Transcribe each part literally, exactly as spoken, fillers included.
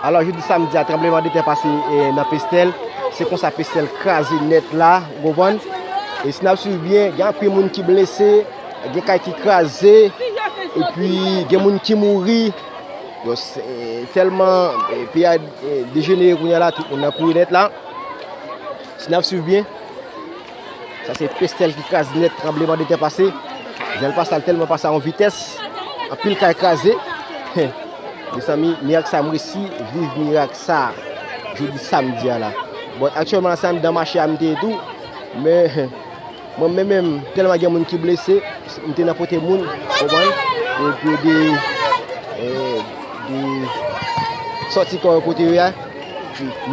Alò, jodi samdi a, tranblemanntè pase, e, nan Pestèl. Se konsa Pestèl kraze nèt la, ou konprann? E si n ap swiv byen, gen anpil moun ki blese, gen kay ki kraze, epi gen moun ki mouri. Bon, se tèlman, e, peyi a, e, dejenere kounye a la, tout moun nan kouri nèt la. Si n ap swiv byen, sa se Pestèl ki kraze nèt, tranblemanntè pase. Jan l pase a, l tèlman pase a yon vitès, anpil kay kraze. Mezanmi, mirak sa, m resi viv mirak sa jodi samdi a la. Bon, aktyèlman la, se anndan mache a m te ye tou, men mwen menm, menm, tèlman gen moun ki blese, m te nan pote moun, konprann? Pou, pou de, e, de sòti kò yo kote yo ye a.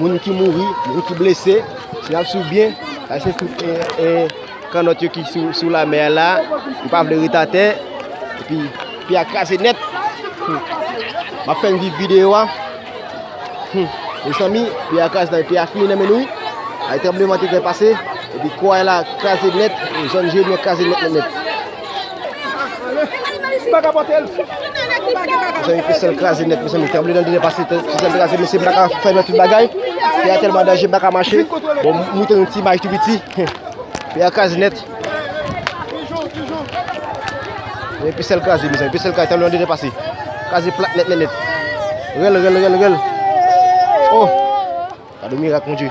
Moun ki mouri, moun ki blese, si n ap swiv byen, sa se tout, e, e, kannòt yo ki sou, sou lamè a la, yo pa vle ret atè, epi peyi a kraze nèt. Hmm. M ap fè n viv videyo a. Hmm. Mezanmi, peyi a kraze nèt, peyi a fini nan men nou wi. Ay, tranblemanntè pase, epi kò a la kraze nèt, zòn Jeremi an kraze nèt, nèt, nèt. Mezanmi, Pestèl kraze nèt, mezanmi, tranblemanntè pase, Pestèl kraze, mesye, m pa ka fè nan tout bagay. Peyi a tèlman danje, m pa ka mache. Bon, m montre yon ti imaj tou piti. Peyi a kraze nèt. Men Pestèl kraze, mezanmi, Pestèl kraze, tranblemanntè pase. Kraze plat nèt, nèt, nèt. Rèl, rèl, rèl, rèl. Oh! Gade mirak, Bondye.